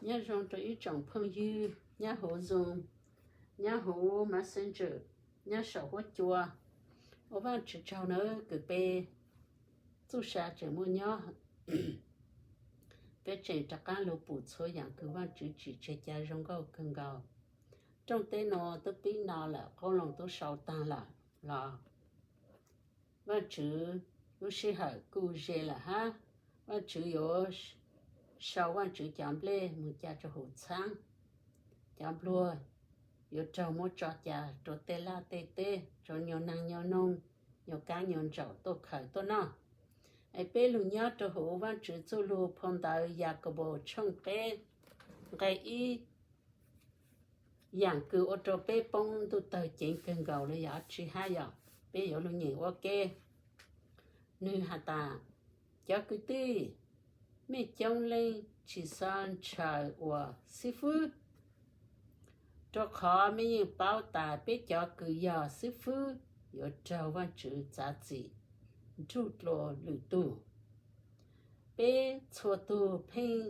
Nyob zoo rau ib tsoom phooj ywg nyob hauv Zoom, nyob hauv Messenger, nyob saum huab cua. Ua Vaajtswv tsaug nawb kws peb txuj sa tseem muaj nyob. Peb tseem rov qaab lug pum txhua yaam kws Vaajtswv tsim tseg ca zoo nkauj kawg nkaus. Rooj teb nuav tub pib no lawm, qoob loo tub sau taag lawm los Vaajtswv lub sij hawm kuj ze lawm hab. Vaajtswv yuav sau Vaajtswv cov nplej moog ca rua huv txhaab. Cov npluag yuav raug muab tso ca rua tej laj tej teb, rua nyuas naag nyuas noog, nyuas kaab nyuas ntsaum tuaj khaws tuaj noj. Es peb lug nyob rua huv Vaajtswv txuj lug phau ntawv Yakaunpaus tshooj peb nqe ib. Yaam kws ua rua peb poob ntuj tawg ceev kawg nkaus le yog dlaab tsi hab yog peb yuav lug nyeem ua ke. Nwg has tas, cov kwv tij, mej coob leej tsi xob ntshaw ua xib fwb, rua qhov mej yeej paub tas peb cov kws yog xib fwb yuav raug Vaajtswv txav txim nrug dlua lwm tug. Peb txhua tug pheej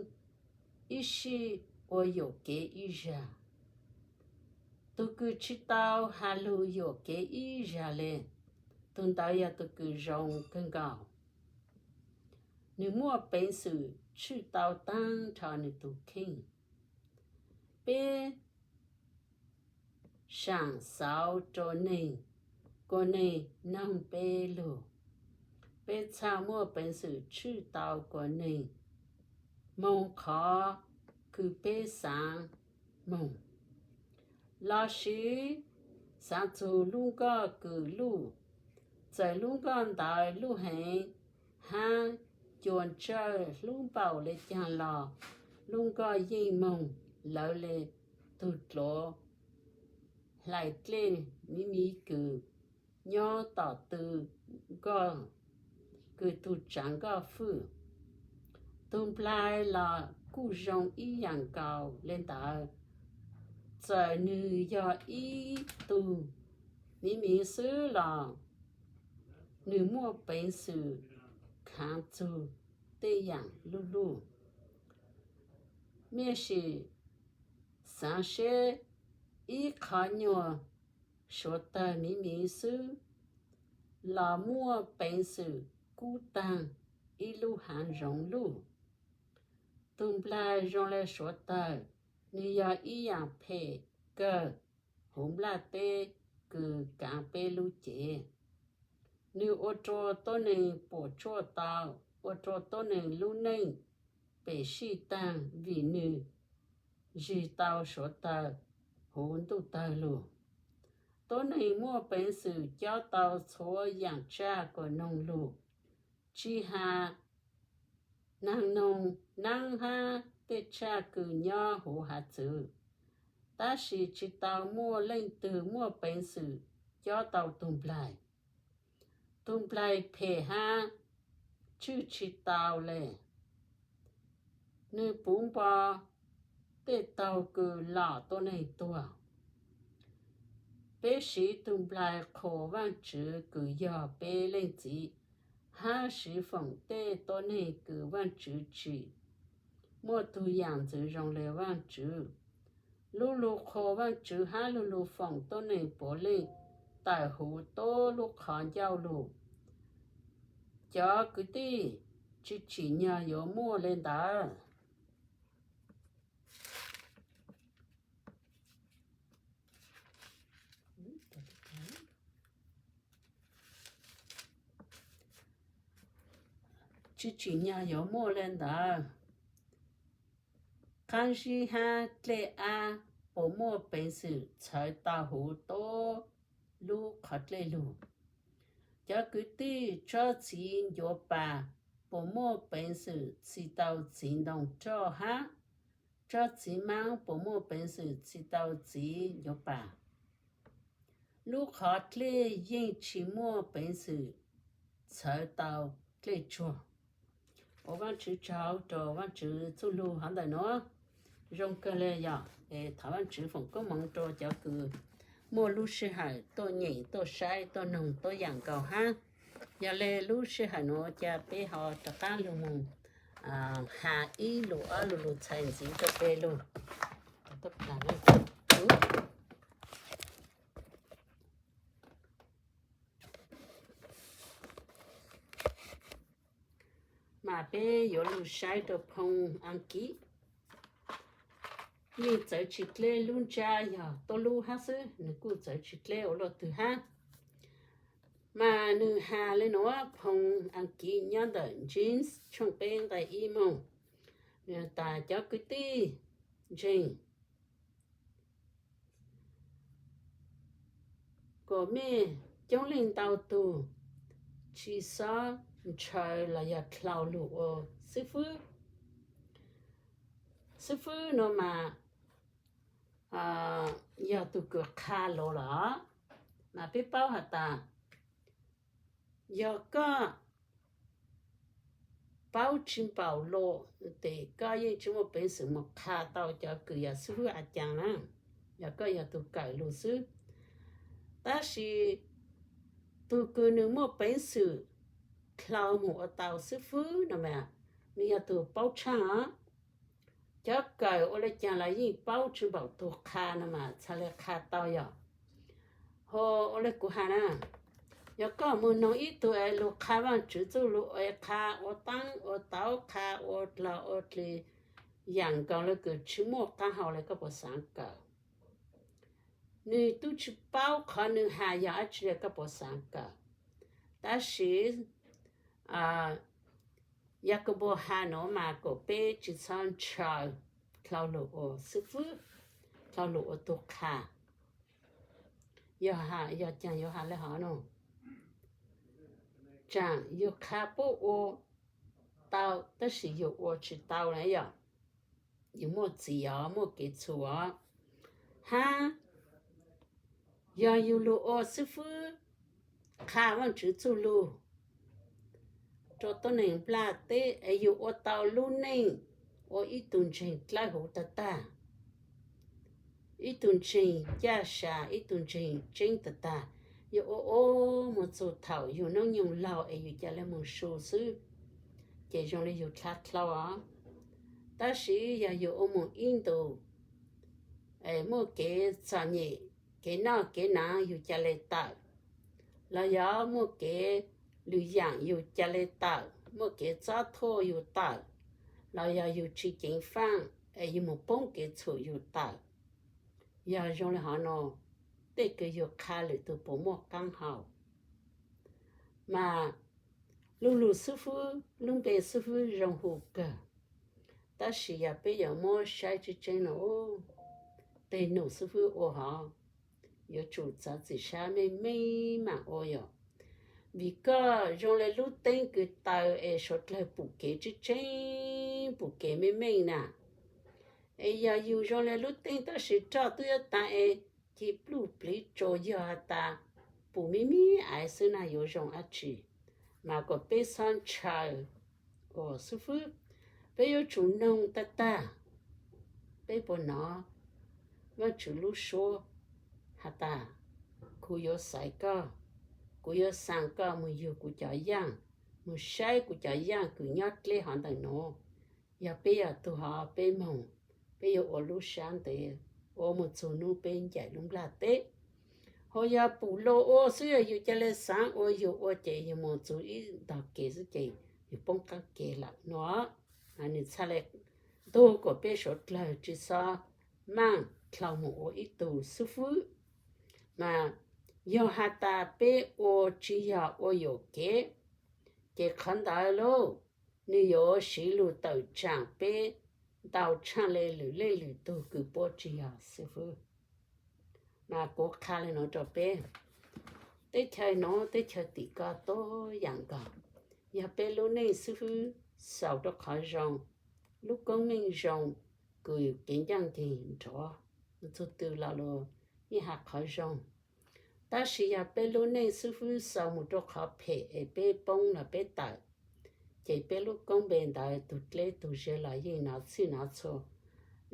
ib sij ua yuam kev ib zag. Tug kws tsi tau has lug yuam kev ib zag le, tug ntawd yog tug kws zoo kawg nkaus. Nwg muaj peev xwm tshwj tau taag nrho nwg tug kheej. Peb saam xauv rua neeg, kua neeg noog peb lug. Peb txhaj muaj peev xwm tshwj tau kua neeg moog qhov kws peb xaav moog, lossis xaav txug lub nkoj kws luj. Txawm lub nkoj ntawd luj heev hab cua ntsawj hlub npaum le caag los lub nkoj yeej moog lawv le tug dluav hlais dlej miv miv kws nyob tom tw nkoj, kws tug tsaav nkoj fwj. Tug nplaig los kuj zoo ib yaam nkaus le ntawd. Txawm nwg yog ib tug miv miv xwb los nwg muaj peev xwm khaav txug tej yaam luj luj. Mej sim xaav seb, ib qhov nyuas suav tawg miv miv xwb los muaj peev xwm kub taag ib lub haav zoov luj. Tug nplaig zoo le suav tawg, nwg yog ib yaam phem kawg huv nplaj teb kws kaav peb lub cev. Nwg ua rua tuab neeg puam tsuaj tau, ua rua tuab neeg lub neej pem sij taag vim nwg zig tau suav tawg huv ntuj tawg lug. Tuab neeg muaj peev xwm cob tau txhua yaam tsaj kuas noog lug, tsi has naag noog naab hab tej tsaj kws nyob huv haav txwv, tab sis tsi tau muaj leej twg muaj peev xwm cob tau tug nplaig. Tug nplaig phem hab tswj tsi tau le, nwg puv npo tej taug kws lom tuab neeg tuag. Peb siv tug nplaig qhuas Vaajtswv kws yog peb leej txiv, hab siv foom tej tuab neeg kws Vaajtswv tsim muaj tug yaam ntxwv zoo le Vaajtswv. Lub lug qhuas Vaajtswv hab lub lug foom tuab neeg puav leej tawm huv tuab lub qhov ncauj lug. Cov kwv tij, tsi tsim nyog yuav muaj le ntawd. Tsi tsim nyog yuav muaj le ntawd. Qaab zib hab dlej ab puas muaj peev xwm txhawv tau huv tuab lub qhov dlej lug? Cov kwv tij, tsob txiv ncuav pas puas muaj peev xwm txi tau txiv ntoo roj hab? Tsob txiv maab puas muaj peev xwm txi tau txiv ncuav pas? Lub qhov dlej yeej tsi muaj peev xwm txhawv tau dlej tsuag. Ua Vaajtswv tsaug rua Vaajtswv txuj lug hov ntawm nuav. Zoo kawg le yog, thov Vaajtswv foom koob moov rua cov kws muaj lub sij hawm tuaj nyeem, tuaj saib, tuaj noog tuab yaam nkaus hab. Yog le lub sij hawm nuav ca peb ho rov qaab lug moog has ib lus ob lus lus txhais ntxiv rau peb lus. Mas peb yuav lug saib rau phoo Askiv. Yeej txawv tsis dleb, lub ntsab yog tuab lub hab xwb, nws kuj txawv tsis dleb ua luaj twg hab. Mas nws has le nuav, phoo Askiv nyob ntawm James tshooj peb nqai ib moog, nws has tas, cov kwv tij ntseeg, kuas mej coob leej ntau tug tsis xob ntshaw los yog dlhau lug ua xwb fwb. Xwb fwb no mas yog tug kws qha lus los, mas peb paub has tas, yog koj paub tsis npaum lus, tes koj yeej tsis muaj peev xwm mus qha tau cov kws yog xwb fwb a caag na, yog koj yog tug kawm lus xwb. Tab sis tug kws nws muaj peev xwm dlhau mus ua tau xwb fwb no mas, nws yog tug paub tshaaj os. Cov kawm ua le caag los yeej paub tsis npaum tug qha no mas txhad le qha tau yom. Ho ua le kuv has na, yog koj mus noog ib tug es lug qha Vaajtswv txuj lug, es qha ua taab ua tauv, qha ua dlog ua dlig, yaam nkaus le kws tsis muaj qaab hau le, koj puas xaav kawm? Nwg tub tsis paub qhov nwg has yog dlaab tsi le, koj puas xaav kawm? Tab sis Yakaunpaus has nuav mas kom peb tsis txhob ntshaw dlhau lug ua xwb fwb, dlhau lug ua tug qha. Yog has, yog caag yuav has le hov no, tsaam yug qha puab ua tau, tab sis yug ua tsis tau na yom. Yug muaj txim os, muaj kev txhum os. Hab yog yug lug ua xwb fwb qha Vaajtswv txuj lug rua tuab neeg nplaj teb es yug ua tau lub neej ua ib tug ntseeg dlawb huv tag tag, ib tug ntseeg caj sa, ib tug ntseeg tseeb tag tag, yug ua ua mus txug thaum yug noob nyoog laug es yug ca le moog su xwb, ces zoo le yug dlha dlhau os. Tab sis yog yug ua mus ib ntus, muaj kev txom nyem, kev noj kev hnav yug ca le tawm, los yog muaj kev lwm yaam yug ca le tawm, muaj kev txob thuaj yug tawm, los yog yug tsis ceev faaj es yug mus poob kev txhum yug tawm, yog zoo le hov no, tej kws yug qha lwm tug puas muaj qaab hau? Mas lub lug xwb fwb, lub npe xwb fwb zoo hu kawg, tab sis yog peb yuav muab saib tseeb tseeb no, tej num xwb fwb ua hov, yuav tsum txav txim sab meej meej maam ua yom. Vim koj zoo le lub teeb kws taw es suav dlawg pum kev tseeb tseeb, pum kev meej meej na. Es yog yug zoo le lub teeb tab sis roj twb yuav taag es ci pluj pliv tsaus, yog has tas pum mib mib aiv xwb na yuav zoo dab tsi? Mas kom peb xob ntshaw ua xwb fwb, peb yuav tsum noog tag tag, peb puas nov Vaajtswv lub suab has tas, kuv yuav xaiv koj, kuv yuav xaa koj mus yug kuv cov yaaj, mus saib kuv cov yaaj kws nyob dleb hov ntawm nuav. Yog peb yog tug hov peb moog, peb yuav ua lub sab ntev, ua mus txug nub peb ncaim lub nplaj teb. Ho yog pum lug ua xwb, yog yug ca le xaav ua yug ua ces yug mus txug ib ntog kev xwb ces yug poob qaab kev lawm no. Nwg txhaj le ntug kom peb suav dlawg tsi xob maaj dlhau moog ua ib tug xwb fwb. Mas yog has tas peb ua tsi yog ua yuam kev, ces qhov ntawd lauj, nwg yuav siv lug tawm tsaam peb ntau tshaaj le lwm leej lwm tug kws puab tsi yog xwb fwb. Mas kuv qha le nuav rua peb, teb chaws nuav teb chaws tim ko tuab yaam nkaus. Yog peb lub neej xwb fwb xaus rua qhov zoo, lub koob meej zoo, kws kev ncaaj nceeg nrov, txug tw lo lug yeej has qhov zoo. Tab sis yog peb lub neej xwb fwb xaus mus rua qhov phem es peb poob los peb tawm, ces peb lub koob npe ntawd tug dleb tug ze los yeej nov txhij nov txhua.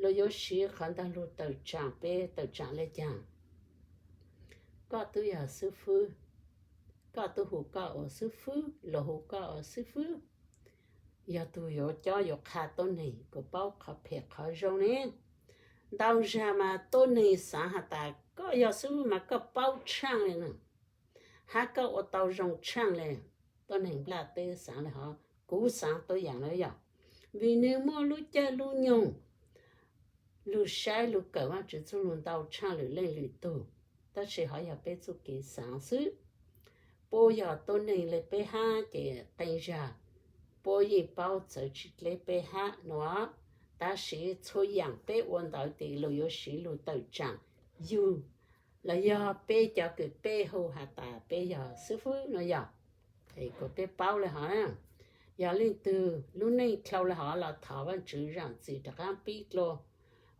Luag yuav siv qhov ntawd lug tawm tsaam peb, tawm tsaam le caag? Koj tub yog xwb fwb, koj tub hu koj ua xwb fwb, luag hu koj ua xwb fwb. yog tus yuav cob yuav qha tuab neeg kom paub qhov phem qhov zoo ne. Ntau zag mas tuab neeg xaav has tas koj yog xib fwb mas koj paub tshaaj le na, hab koj ua tau zoo tshaaj le. Tuab neeg nplaj teb xaav le hov, kuv xaav tuab yaam le yog vim nwg muaj lub caij lub nyoog lug saib lug kawm Vaajtswv txuj lug ntau tshaaj lwm leej lwm tug, tab sis hov yog peb txuj kev xaav xwb. Puab yog tuab neeg le peb hab ces qee zag puab yeej paub txawv tsi dleb peb hab no, tab sis txhua yaam peb ua ntawd tes luag yuav siv lug tawm tsaam yug, los yog peb cov kws peb hu has tas peb yog xib fwb no yog, es kom peb paub le hov na. Yog leej twg lub neej dlhau le hov los thov Vaajtswv zaam txim rov qaab pib dlua.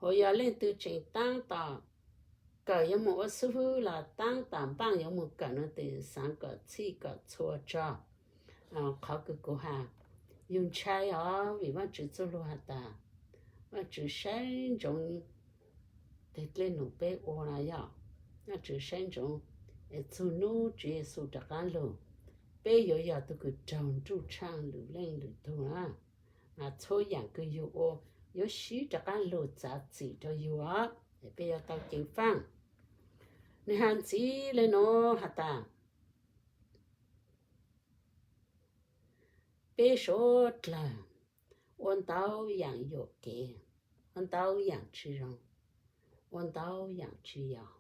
Hos yog leej twg tseem taab tom kawm yuav moog ua xib fwb los taab tom npaaj yuav moog kawm no tes xaav kom txhij kom txhua tso. Qhov kws kuv has, yug ntshai os, vim Vaajtswv txuj lug has tas Vaajtswv saib ntsoov teg dlej num peb ua na yog, Vaajtswv saib ntsoov es txug nub Tswv Yexus rov qaab lug, peb yuav yog tug kws raug nruj tshaaj lwm leej lwm tug na. Mas txhua yaam kws yug ua yuav siv rov qaab lug txav txim rua yug os, peb yuav tau ceev faaj. Nwg has ntxiv le nuav has tas peb suav dlawg ua ntau yaam yuam kev, ua ntau yaam tsi zoo, ua ntau yaam tsi yog.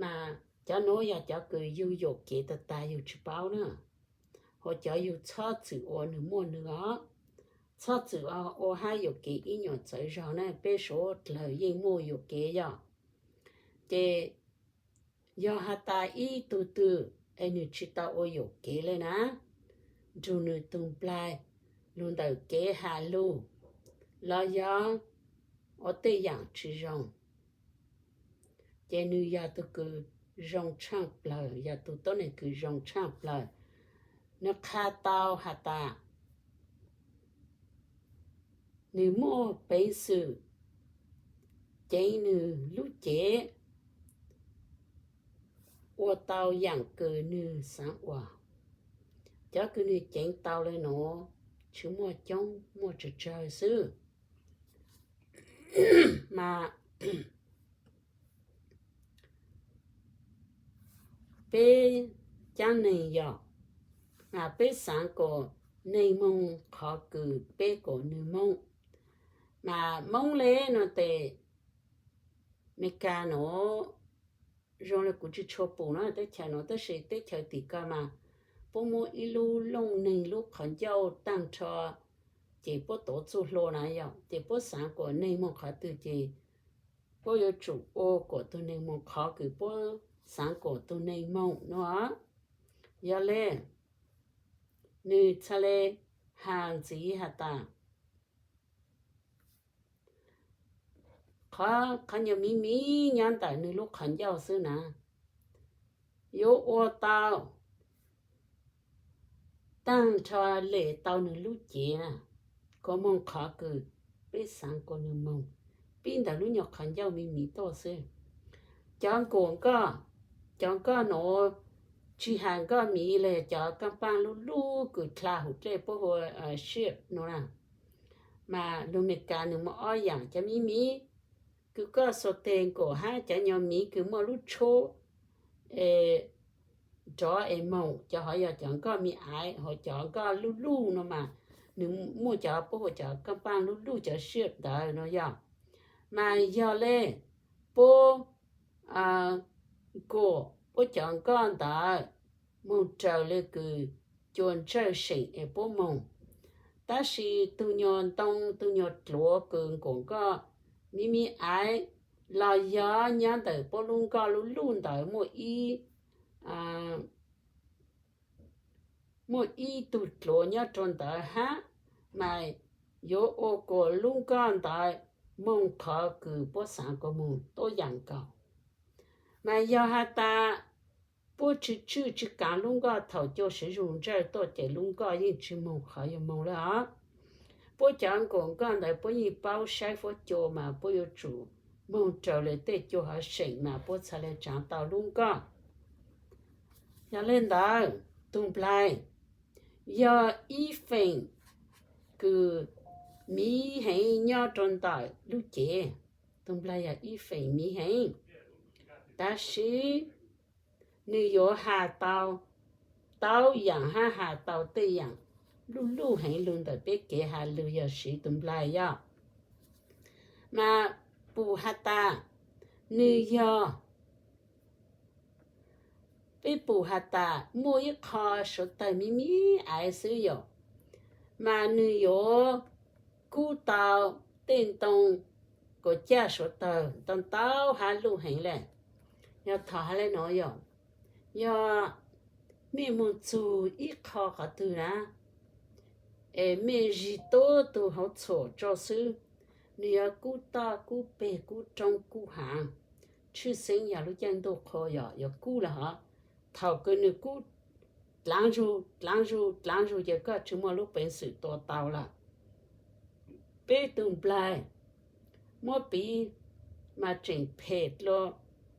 Mas cov nuav yog cov kws yug yuam kev tag tag yug tsi paub na, hos cov yug txhob txwm ua nwg muaj nwg os. Txhob txwm ua hab yuam kev ib nyuam txawv zog na, peb suav dlawg yeej muaj yuam kev yog. Ces yog has tas ib tug twg es nwg tsi tau ua yuam kev le na, nrug nwg tug nplaig lug ntawm kev has lug los yog ua tej yaam tsi zoo, ces nwg yog tug kws zoo tshaaj plawg, yog tug tuab neeg kws zoo tshaaj plawg. Nwg qha tau has tas nwg muaj peev xwm ceev nwg lub cev ua tau yaam kws nwg xaav ua. Cov kws nwg ceev tau le nuav tsi muaj coob, muaj tsawg tsawg xwb. Mas peb caab neeg yog, mas peb xaav kom neeg moog qhov kws peb kom nwg moog. Mas Moob le nuav tes Amelikas nuav, zoo le kuv tsi tshua pum na teb chaws nuav, tab sis teb chaws tim ko mas puab muab ib lub looj neeg lub qhov ncauj taag nrho, ces puab tuav txuj hlua na yog, ces puab xaav kom neeg moog qhov twg ces puab yuav tsum ua kom tug neeg moog qhov kws puab xaav kom tug neeg moog nuav. Yog le, nwg txhaj le has ntxiv has tas qhov, qhov nyuag miv miv nyob ntawm nwg lub qhov ncauj xwb na, yuav ua tau taag nrho le tau nwg lub cev na, kom moog qhov kws peb xaav kom nwg moog, pib ntawm lub nyuag qhov ncauj miv miv tuaj xwb. Cov nkuas nkoj, cov nkoj nuav tsi has nkoj miv le, cov kaaj paaj lub lub kws dlha huv dlej puab hu ua ship nuav na. Mas lug Amelikas nwg muaj ob yaam, cov miv miv kws koj xuas teg nkuas hab cov nyuag miv kws muaj lub tshub nrov es moog, cov hov yog cov nkoj miv aiv, hos cov nkoj lub luj no mas nwg muaj cov puab hu cov kaaj paaj lub luj, cov ship ntawd no yog. Mas yog le puab nkuas puab cov nkoj ntawd moog raws le kws cua ntsawj seem es puab moog. Tab sis tug nyuag ntoo, tug nyuag dluav kws nkuas nkoj miv miv aiv los yog nyob ntawm puab lub nkoj lub luj ntawd muaj ib, muaj ib tug dluav nyob rua ntawd hab, mas yuav ua kom lub nkoj ntawd moog qhov kws puab xaav kom moog tuab yaam nkaus. Mas yog has tas puab tsi tswj tsi kaav lub nkoj thaum cua siv zug ntsawj tuaj ces lub nkoj yeej tsi moog qhov yuav moog le os. Puab cov nkuas nkoj ntawd puab yeej paub saib huab cua mas puab yuav tsum moog raws le tej cua hov seem mas puab txhad le tsaav tau lub nkoj. Yog le ntawd, tug nplaig yog ib feem kws miv heev nyob rau ntawm lub cev. Tus nplaig yog ib feem miv heev, tab sis nws yuav has tau tau yaam hab has tau tej yaam luj luj heev lug ntawm peb kev has lug yog siv tus nplaig yog. Mas pum has tas, nws yog, peb pum has tas muaj ib qho suav tawg miv miv aiv xwb yom, mas nws yuav kub tau tej ntoo kuas caj suav tawg ntau ntau hab luj heev le. Yog thaum has le nuav yog, yog mej moog txug ib qho qhov twg na, es mej zig tuab tug hauv txhuam tso xwb, nws yuav kub toj kub peg kub roob kub haav, tshwj xeeb yog lub caij ntuj qhua yog yuav kub lawm hov. Thaum kws nws kub dlaav zug dlaav zug dlaav zug ces koj tsi muaj lub peev xwm tua tau lawm. Peb tug nplaig muab piv mas tseem phem dlua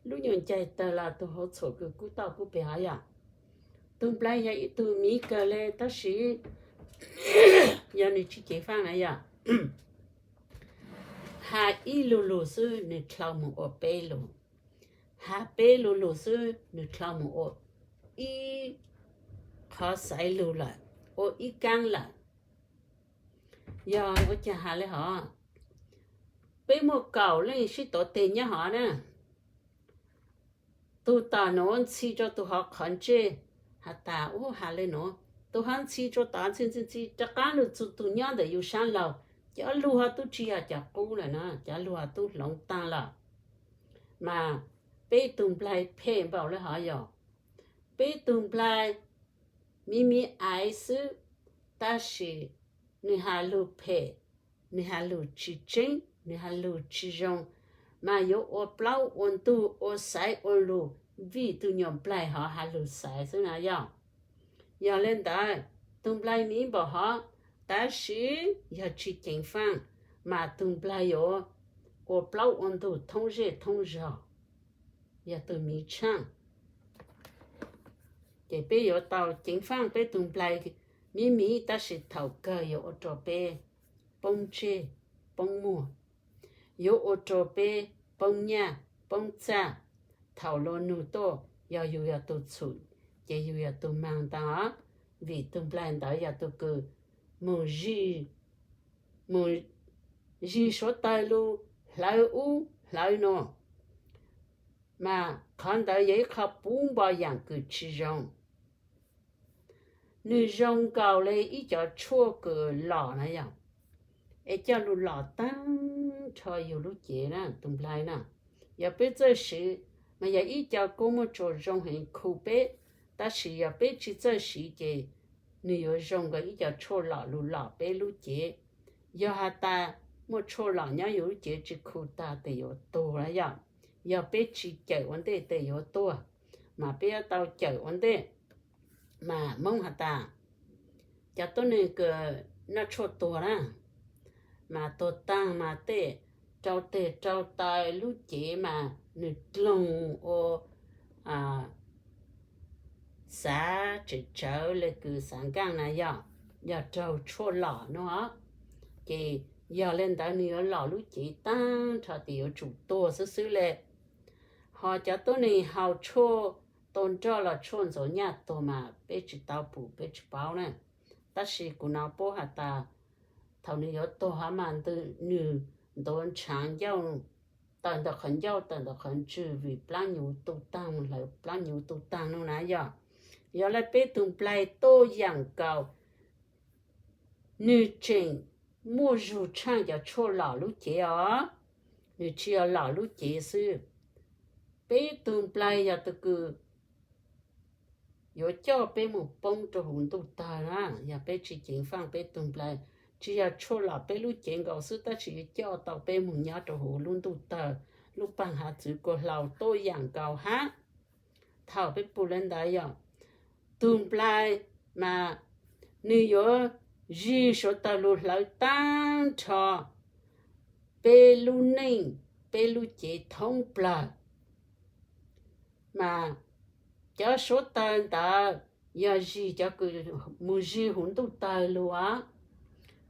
lub nyuas ncaig tawg los tug hauv txhuam kws kub toj kub peg hov yom. Tug nplaig yog ib tug miv kawg le tab sis yog nws tsi ceev faaj na yog, has ib lug lug xwb nws dlhau moog ua peb lug, has peb lug lug xwb nws dlhau moog ua ib qhov xaiv lug lawm, ua ib kaab lawm. Yog ua caag has le hov, peb muaj kaum leej sib tuav teg nyob hov na, tug tom nuav ntxhi rua tug hov qhov ntsej, has tas ub has le nuav, tug hov ntxhi rua tom ntxhi ntxhi ntxhi rov qaab lug txug tug nyob ntawm yug saab laug, cov lug hov tub tsi yog cov qub lawm na, cov lug hov tub hloov taag lawm. Mas peb tug nplaig phem npaum le hov yog, peb tug nplaig miv miv aiv xwb, tab sis nws has lug phem, nws has lug tsi tseeb, nws has lug tsi zoo, mas yuav ua plaub ua ntug ua xaiv ua lug vim tug nyuas nplaig hov has lug xaiv xwb na yog. Yog le ntawd, tug nplaig miv npaum hov, tab sis yog tsi ceev faaj, mas tug nplaig yuav ua plaub ua ntug thoob zej thoob zog, yog tug miv tshaaj. Ces peb yuav tau ceev faaj peb tug nplaig miv miv, tab sis thaum kawg yuav ua rua peb poob ntsej poob muag, yuav ua rua peb poob nyaj poob txaj. Thaum luas nug tuaj, yog yug yog tug txhum, ces yug yog tug maag ntag, vim tug nplaig ntawd yog tug kws moog zig, moog zig suav tawg lug hlawv ub hlawv nuav, mas qhov ntawd yog ib qho puv npo yaam kws tsi zoo. Nwg zoo nkaus le ib cov tshuaj kws lom na yog, es coj lug lom taag nrho yug lub cev na, tug nplaig na. Yog peb txawj siv, mas yog ib co kub muaj tsuas zoo heev khu peb, tab sis yog peb tsi txawj siv ces nwg yuav zoo nkaus ib co tshuaj lom lug lom peb lub cev. Yog has tas muaj tshuaj lom nyob yug lub cev tsi khu tag tes yuav tuag na yog. Yog peb tsi cawm ua ntej tes yuav tuag, mas peb yuav tau cawm ua ntej. Mas Moob has tas, cov tuab neeg kws noj tshuaj tuag na, mas tuag taag mas tej rau teg rau taw lub cev mas nwg dloog ua xav tsem tsawv le kws xav nkaaj na yog, yog raug tshuaj lom no. Ces yog le ntawd nwg yuav lom lub cev taag nrho tes yuav tsum tuag xwb xwb le. Ho cov tuab neeg haus tshuaj tau nroj los tshuaj ntxuav nyaj tuag mas peb tsi tau pum peb tsi paub na. Tab sis kuv no paub has tas, thaum nwg yuav tuag hov mas nwg ntuav ntshaav ncauj, tawm ntawm qhov ncauj tawm ntawm qhov ntswg vim plaab nyuv tu taag, hlawv plaab nyuv tu taag no na yog. Yog le peb tug nplaig tuaj yaam nkaus, nwg tseem muaj zug tshaaj cov tshuaj lom lub cev os, nwg tsi yog lom lub cev xwb. Peb tug nplaig yog tug kws yuav coj peb moog poob rua huv ntuj tawg na. Yog peb tsi ceev faaj peb tug nplaig, tsi yog tshuaj lom peb lub cev nkaus xwb tab sis yuav coj tau peb moog nyob rua huv lub ntuj tawg, lub paag hav txwv kuas hlau tuaj yaam nkaus hab. Thaum peb pum le ntawd yog, tug nplaig mas nwg yuav zig suav tawg lug hlawv taag nrho peb lub neej, peb lub cev thoob plawg. Mas cov suav tawg ntawd yog zig cov kws moog zig huv ntuj tawg lug os.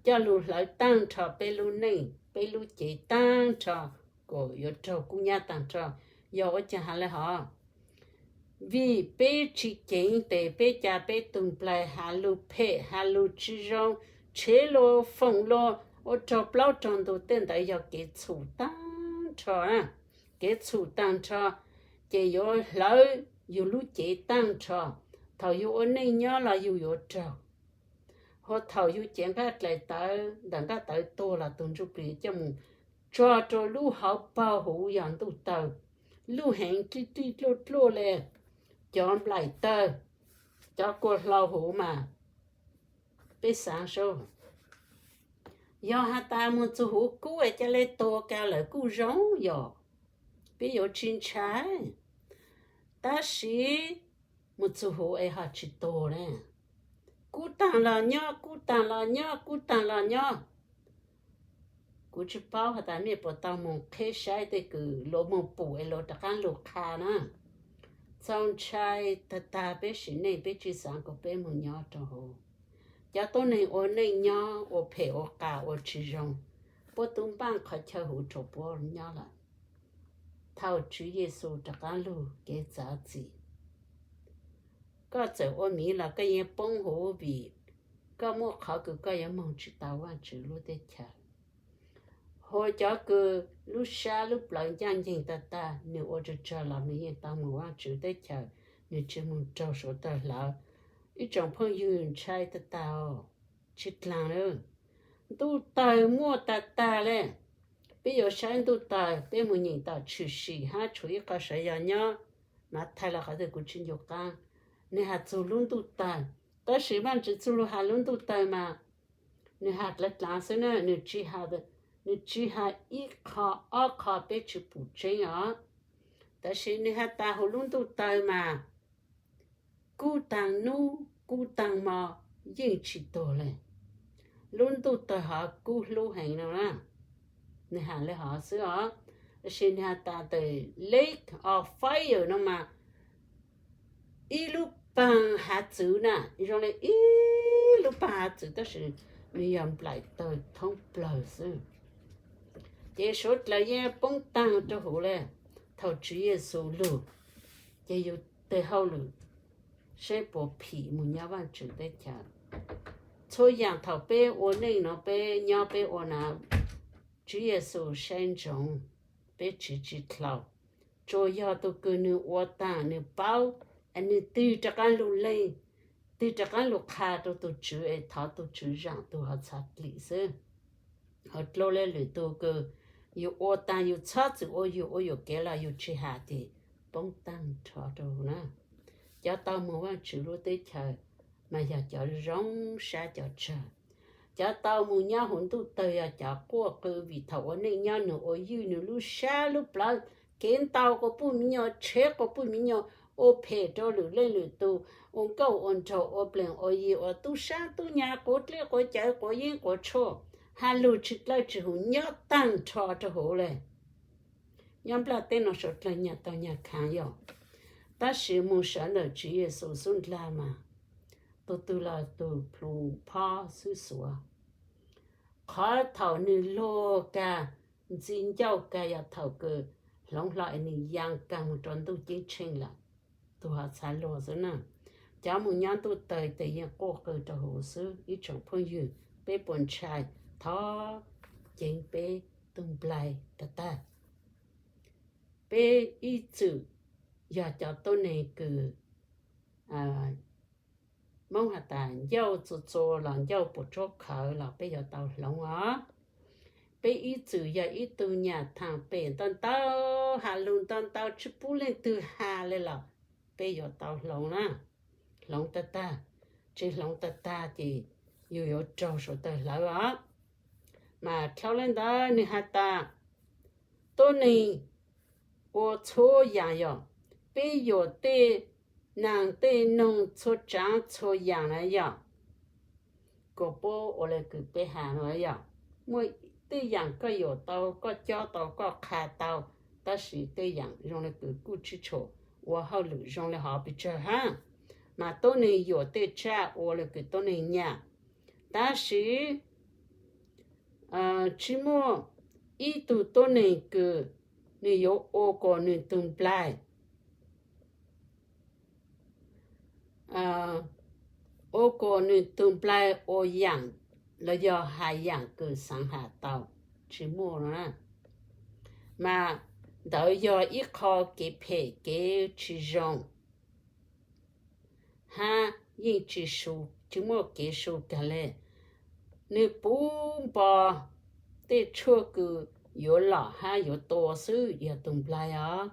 coj lug hlawv taag nrho peb lub neej, peb lub cev taag nrho, kuas yuav raug kub nyab taag nrho. Yog ua caag has le hov? Vim peb tsi ceev tes peb ca peb tug nplaig has lug phem, has lug tsi zoo, tshev lug, foom lug, ua raug plaub raug ntug, tej ntawd yog kev txhum taag nrho, kev txhum taag nrho, ces yuav hlawv yug lub cev taag nrho. Thaum yug ua neej nyob los yug yuav raug, ho thaum yug cev nqaj dlais tawv, ntawm nqaj tawv tuag los tug ntsuj plig coj mus tso rau lub hauv paug huv yog ntuj tawg, luj heev, dlij dlij dluaj dluaj le, cov nplaim tawg, cov kua hlau huv mas peb xaav seb, yog has tas moog txug huv kub es ca le tuag kag lawm kuj zoo yog, peb yuav tsi ntshai. Tab sis moog txug huv es ho tsi tuag le, kub taag los nyob, kub taag los nyob, kub taag los nyob. Kuv tsi paub has tas mej puas tau moog qheb saib tej kws luag moog pum es luag rov qaab lug qha na. Txaus ntshai tag tag, peb sim neej peb tsi xaav kuas peb moog nyob rau huv. Cov tuab neeg ua neej nyob ua phem ua qas ua tsi zoo, puab tub npaaj qhov chaw huv rua puab nyob lawm. Thaum Tswv Yexus rov qaab lug kev txav txim, koj txawm ua miv los koj yeej poob huv vim koj muaj qhov kws koj yuav moog tsi tau Vaajtswv lub teb chaws. Hu cov kws lub sab lub plawv ncaaj nceeg tag tag, nwg ua tsawg tsawg los nwg yeej tau moog Vaajtswv teb chaws, nwg tsi moog raug suav tawg hlawv. Ib tsoom phooj ywg, ntshai tag tag, tsi dlaag lawm. Ntuj tawg muaj tag tag le. Peb yuav saib ntuj tawg, peb moog nyeem tom tshwm sim hab tshuav ib qho sawv yog nyob Mathais los qhov twg kuv tsi ncu qaab, nwg has txug lub ntuj tawg. Tab sis Vaajtswv txuj lug has lub ntuj tawg mas nwg has dlaav dlaav xwb na, nwg tsi has ib qho ob qho peb tsi pum tseeb os. Tab sis nwg has tas huv lub ntuj tawg mas kub taag nub kub taag mo yeej tsi tuag le. Lub ntuj tawg hov kub hlub heev no na. Nwg has le hov xwb os. Tab sis nwg has tas the lake of fire no mas ib lub paag hav txwv na, zoo le ib lub paag hav txwv tab sis nwg yog nplaim tawg thoob plawg xwb. Ces suav dlawg yeej poob taag rua huv le. Thaum Tswv Yexus lug, ces yug teg hauj lwm saib puas phim moog nyob Vaajtswv teb chaws. Txhua yaam thaum peb ua neej nuav, peb nyob peb ua na, Tswv Yexus saib ntsoov, peb tsiv tsi dlhau. Tsuas yog tug kws nwg ua taag nwg paub, nwg tig rov qaab lug leej, tig rov qaab lug qha rua tug Tswv es thov tug Tswv zaam tug hov txha dlim xwb. Ho dlua le lwm tug kws yug ua taag yug txhob txwm ua, yug ua yuam kev los yug tsi has ces poob taag nrho rua huv na. Cov tau moog Vaajtswv lub teb chaws mas yog cov zoo sab cov tsawg. Cov tau moog nyob huv ntuj tawg yog cov quaj qw vim thaum ua neej nyob nwg ua ywj nwg lub sab lub plawv, kev ntau quas puj miv nyuas, tshev quas puj miv nyuas, ua phem rua lwm leej lwm tug, ua nkauj ua nraug, ua pleeg ua yi, ua tub sab tub nyag, quav dleb quav cawv, quav yeeb quav tshuaj, has lug tsi dlawb tsi huv, nyob taag nrho rua huv le. Nyob nplaj teb nuav suav dlawg nyag tau nyag khaav yog, tab sis moog sawv ntawm Tswv Yexus xub ndlag mas tug twg los tug plhu phob xwb xuav. Qhov thaum nwg luag kag, ntxi ncauj kag yog thaum kws hloov hlo es nwg yaa kag moog rua ntuj ceeb tsheej lawm, tug hov txha luag xwb na. Cov moog nyob ntuj tawg tes yeej quaj qw rua huv xwb. Ib tsoom phooj ywg, peb puas ntshai? Thov ceev peb tug nplaig tag tag. Peb ib txwm yog cov tuab neeg kws Moob has tas ncauj txua txua los ncauj puas tsuab khawv los peb yuav tau hloov os. Peb ib txwm yog ib tug nyam thaam pem ntau ntau, has lug ntau ntau tsi pub leej twg has le los peb yuav tau hloov na. Hloov tag tag, tsi hloov tag tag ces yug yuav raug suav tawg hlawv os. Mas dlhau le ntawd nwg has tas tuab neeg ua txhua yaam yog, peb yuam tej naag tej noog txhua tsaav txhua yaam na yog, kuas puab ua le kws peb has no yog, muaj tej yaam koj yuam tau, koj cob tau, koj qha tau, tab sis tej yaam zoo le kws kuj tsi tshua ua hauj lwm zoo le hov pes tsawg hab. Mas tuab neeg yuam tej tsaj ua le kws tuab neeg nyam, tab sis tsis muaj ib tug tuab neeg kws nws yuav ua kom nws tug nplaig, ua kom nws tug nplaig ua yaam los yog has yaam kws xaav has tau, tsis muaj no na. Mas ntawd yog ib qho kev phem kev tsis zoo hab yeej tsis su, tsis muaj kev su kag le. Nws puv npo tej tshuaj kws yuav lom hab yuav tua xwb yog tug nplaig os.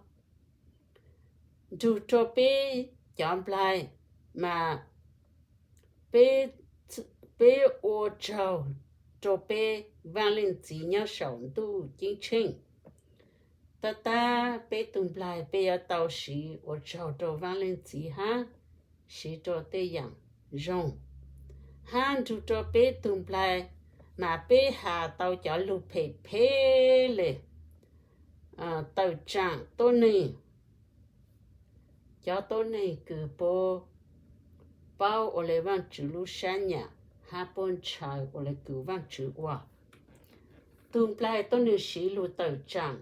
Nrug rua peb cov nplaig mas peb ua tsaug rua peb Vaaj Leej Txiv nyob saum ntuj ceeb tsheej. Tab tag peb tug nplaig peb yuav tau siv ua tsaug rua Vaaj Leej Txiv hab siv rua tej yaam zoo, hab nrug rua peb tug nplaig mas peb has tau cov lug phem phem le, tawm tsaam tuab neeg, cov tuab neeg kws puab paub ua le Vaajtswv lub sab nyam hab puab ntshaw ua le kws Vaajtswv ua. Tug nplaig tuab neeg siv lug tawm tsaam,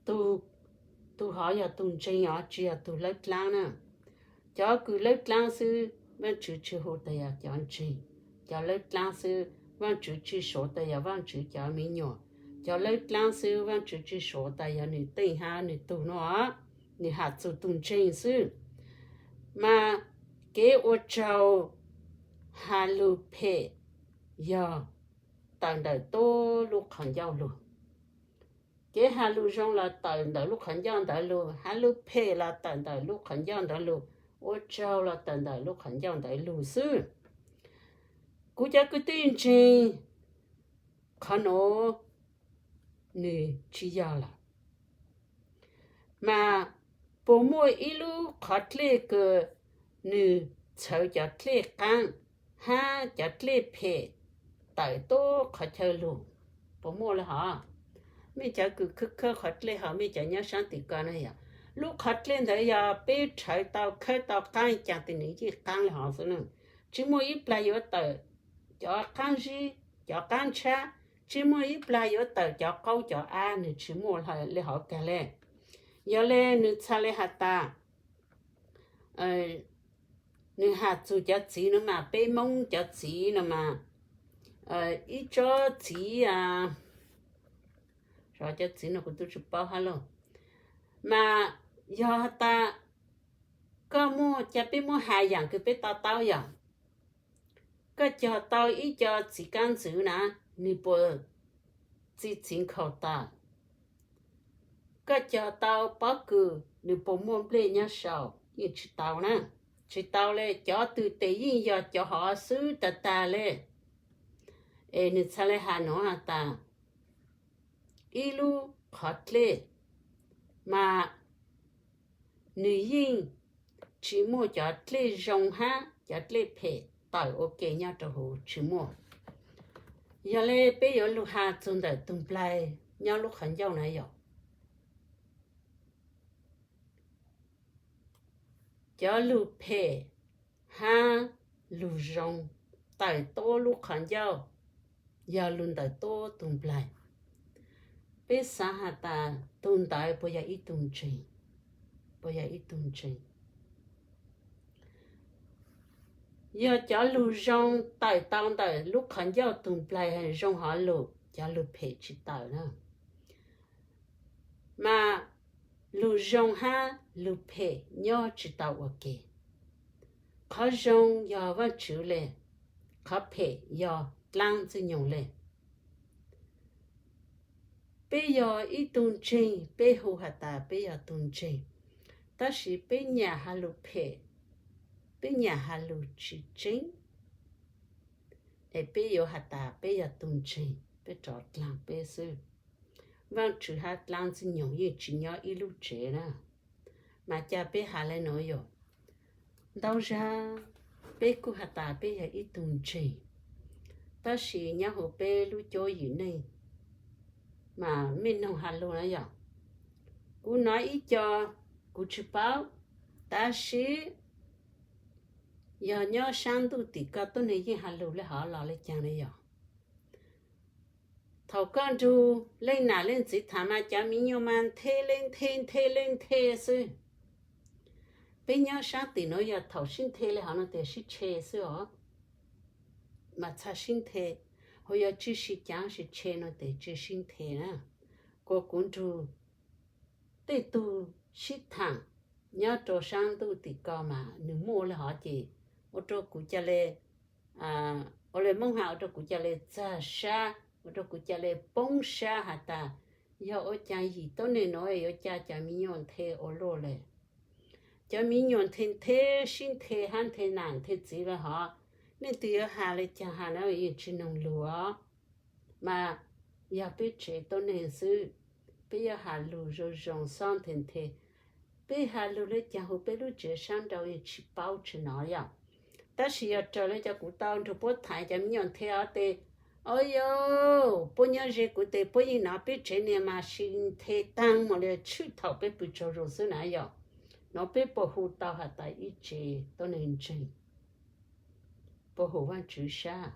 tug hov yog tug ntseeg os, tsis yog tug lawb dlaab na. Cov kws lawb dlaab xwb Vaajtswv tsis hu tas yog cov ntseeg. Cov lawb dlaab xwb Vaajtswv tsis suav tas yog Vaajtswv cov me nyuam. Cov lawb dlaab xwb Vaajtswv tsis suav tas yog nwg teej hab nwg tug no, nwg has txug tug ntseeg xwb. Mas kev ua tsaug has lug phem yog tawm ntawm tuab lub qhov ncauj lug. Kev has lug zoo los tawm ntawm lub qhov ncauj ntawd lug, has lug phem los tawm ntawm lub qhov ncauj ntawd lug, ua tsaug los tawm ntawm lub qhov ncauj ntawd lug xwb. Kuv cov kwv tij ntseeg, qhov nuav nwg tsis yog lawm. Mas puas muaj ib lub qhov dlej kws nwg txhawv cov dlej qaab hab cov dlej phem tawm tuab qhov chaw lug? Puas muaj le hov? Mej cov kws khawb khawb qhov dlej hov, mej cov nyob saab tim ko na yog, lub qhov dlej ntawd yog peb rhawv tau khawb tau qaab caag tes nwg yeej qaab le hov xwb na. Tsis muaj ib plag yuav tawm cov qaab zib, cov qaab ntshab, tsis muaj ib plag yuav tawm cov qaub cov ab, nwg tsis muaj le hov kag le. Yog le nwg txhaj le has tas, nwg has txug cov txiv no mas, peb Moob cov txiv no mas, ib tsob txiv, cov txiv no kuv tub tsis paub hab lauj. Mas yog has tas koj muaj, ca peb muab has yaam kws peb to taub yog, koj cog tau ib co txiv kaab ntxwv na, nwg puas txi txiv nkhaus tawm? Koj cog tau pob kws, nwg puas muaj nplej nyob saum? Yeej tsis tau na. Tsis tau le, cov twg tes yeej yog cov hov xwb tag tag le. Es nwg txhaj le has nuav has tas, ib lub qhov dlej mas nwg yeej tsis muaj cov dlej zoo hab cov dlej phem tawm ua ke nyob rau huv, tsis muaj. Yog le peb yuav lug has txug ntawm tug nplaig nyob lub qhov ncauj na yog, cov lug phem hab lug zoo tawm tuab lub qhov ncauj yog lug ntawm tuab tug nplaig. Peb xaav has tas tug ntawd puas yog ib tug ntseeg? Puas yog ib tug ntseeg? Yog cov lug zoo tawm tau ntawm lub qhov ncauj tug nplaig zoo hov lug, cov lug phem tsis tawm na. Mas lug zoo hab lug phem nyob tsis tau ua ke. Qhov zoo yog Vaajtswv le, qhov phem yog dlaab Ntxwg Nyoog le. Peb yog ib tug ntseeg, peb hu has tas peb yog tug ntseeg, tab sis peb nyam has lug phem, peb nyam has lug tsis tseeb, es peb yuav has tas peb yog tug ntseeg, peb rov dlaag peb xwb. Vaajtswv hab dlaab Ntxwg Nyoog yeej tsis nyob ib lub tsev na. Mas ca peb has le nuav yog, ntau zag peb kuj has tas peb yog ib tug ntseeg, tab sis nyob huv peb lub cuab yim neej mas mej noog has lug na yog, kuv nov ib co, kuv tsis paub, tab sis yog nyob saab ntuj tim ko tuab neeg yeej has lug le hov los le caag na yog. Thaum koj nrug leej nam leej txiv tham mas cov me nyuam mas nthe le nthe nthe le nthe xwb. Peb nyob sab tim nuav yog thaum sib nthe le hov no tias sib tshe xwb os. Mas txhaj sib nthe, ho yog tsis sib cav sib tshe no tias tsis sib nthe na. Kuas kuv nrug tej tug sib thaam nyob rau saab ntuj tim ko mas nwg muaj le hov ces ua rau kuv ca le, ua le Moob has ua rau kuv ca le txag sab, ua rau kuv ca le poob sab has tas, yog ua caag yim tuab neeg nuav yuav ca cov me nyuam nthe ua luaj le. Cov me nyuam nthe nthe sib nthe hab nthe nam nthe txiv le hov, leej twg yuav has le caag has na yeej tsis noog lug os. Mas yog peb tsev tuab neeg xwb, peb yuav has lug zoo zoo xob nthe nthe. Peb has lug le caag huv peb lub tsev sab nraud yeej tsis paub tsis nov yom. Tab sis yog raws le cov kuv tau nrug puab tham cov me nyuam nthe os tes, o yog puab nyob ze kuv tes puab yeej nov peb tsev niag mas sib nthe taag mos le tshwj thaum peb pw tsaug zug xwb na yom. Nov peb puas hu tau has tas ib tsev tuab neeg ntseeg, puab hu Vaajtswv sab.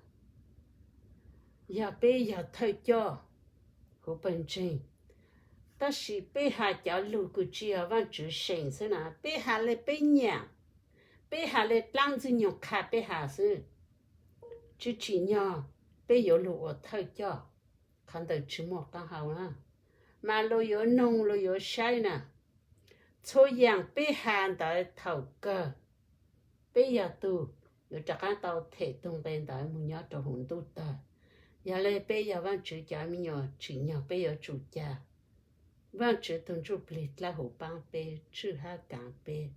Yog peb yog thawj coj huv pawg ntseeg, tab sis peb has cov lug kws tsis yog Vaajtswv seem xwb na, peb has le peb nyam, peb has le dlaab ntxwg nyoog qha peb has xwb. Tsis tsim nyog peb yuav lug ua thawj coj, qhov ntawd tsis muaj qaab hau na. Mas luag yuav noog luag yuav saib na. Txhua yaam peb has ntawd thaum kawg peb yog tug yuav rov qaab tau them tug nqe ntawd moog nyob rau huv ntuj tawg. Yog le peb yog Vaajtswv cov me nyuam tsim nyog peb yuav tsum ca Vaajtswv tug Ntsujplig dlawb huv paab peb, tswj hab kaav peb.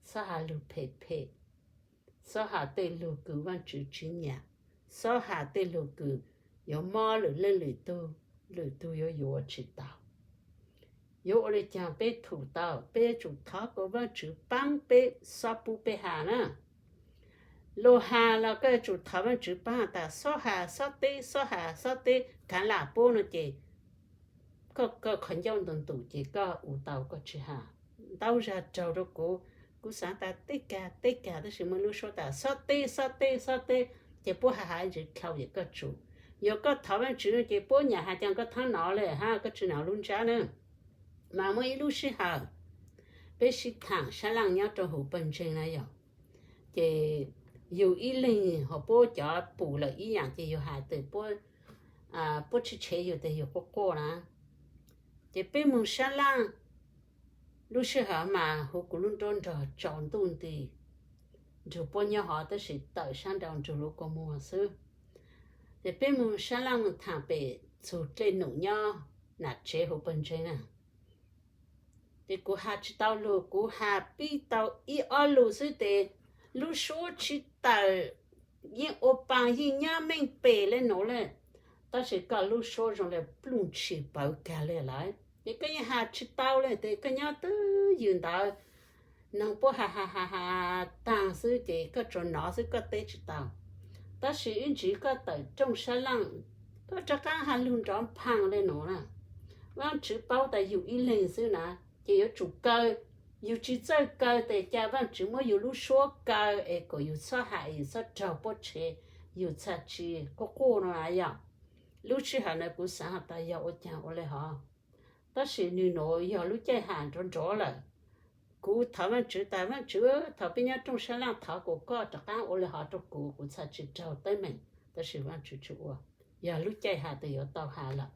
Xob has lug phem phem, xob has tej lug kws Vaajtswv tsis nyam, xob has tej lug kws yuav mob lwm leej lwm tug, lwm tug yuav yuav tsis tau. Yuav ua le caag peb thum tau? Peb yuav tsum thov kom Vaajtswv paab peb, xob pub peb has na. Lug has los koj yuav tsum thov Vaajtswv paab has tas xob has xob teb, xob has xob teb, kaav lam pub no ces koj, koj qhov ncauj ntuj ntuj ces koj ua tau koj tsis has. Ntau zag raug rau kuv, kuv xaav tas teb kag teb kag tab sis muaj lub suab tas xob teb xob teb xob teb, ces puab has has ntsis dlhau ces koj tsum. Yog koj thov Vaajtswv no ces puab nyam has caag koj thaab nov le hab koj tsis nov lub ntsab na. Mas muaj ib lub sij hawm peb sib thaam sab laaj nyob rau huv pawg ntseeg na yog, ces yug ib leeg ho puab cov pum lawm ib yaam ces yug has tas puab, puab tsis tshev yug tas yug quaj quaj na. Ces peb moog sab laaj, lub sij hawm mas huv kuv lub nruab nrog tsaus ntuj nti, nrug puab nyob hov tab sis tawm sab nraud nrug lub kua muag xwb. Ces peb moog sab laaj moog thaam pem txug dlej num nyob nam tsev huv pawg ntseeg na. Ces kuv has tsis tau lug, kuv has pib tau ib ob lug xwb tes lub suab tsis tawm, yeej ua paag yeej nyob meej pem le nuav le. Tab sis koj lub suab zoo le pluj ntshis pawv kag le lawm ces koj yeej has tsis tau le tes koj nyob twj ywm ntawd, noog puab has has has has taag xwb ces koj tsuas nov xwb koj teb tsis tau. Tab sis ib ntsis koj tawm rooj sab laaj, koj rov qaab has lug nrov nphaag le nuav na. Vaajtswv paub tas yug ib leeg xwb na, ces yuav tsum kaw. Yug tsis txawj kaw tes ca Vaajtswv muab yug lub suab kaw es kom yug txhob has, yug txhob raug puab tshev, yug txhaj tsis quaj quaj no na yog. Lub sij hawm na kuv xaav has tas yog ua caag ua le hov, tab sis nwg nuav yog lub caij has nrov nrov lawm. Kuv thov Vaajtswv tas Vaajtswv, thaum peb nyob rooj sab laaj thov kom koj rov qaab ua le hov rau kuv, kuv txhaj tsis raug teeb meem, tab sis Vaajtswv tsis ua. Yog lub caij has tas yuav tau has lawm,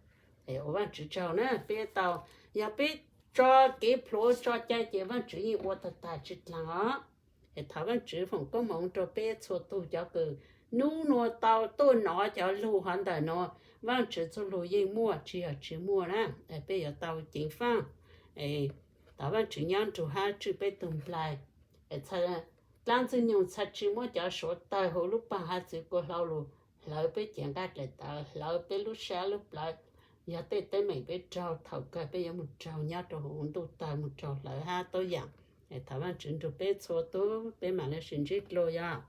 es ua Vaajtswv tsaug na. Peb tau, yog peb tso kev plhuav tso cai ces Vaajtswv yeej ua tag tag tsis dlaag os. Es thov Vaajtswv foom koob moov rau peb txhua tug cov kws nub nua tau tuaj nov cov lug hov ntawm nuav. Vaajtswv txuj lug yeej muaj tsis yog tsis muaj na, peb yuav tau ceev faaj. Thov Vaajtswv nyob nrug hab tswj peb tug nplai. Dlaab Ntxwg Nyoog txhaj tsis muab cov suav tawg huv lub paag hav txwv kua hlau lug hlawv peb cev nqaj dlaim tawv, hlawv peb lub sab lub plawv. Yog tej teeb meem peb raug, thaum kawg peb yuav moog raug nyob rau huv ntuj tawg, moog raug hlawv hab tuab yaam. Thov Vaajtswv nrug peb txhua tug, peb maam le sib ntsib dlua yog.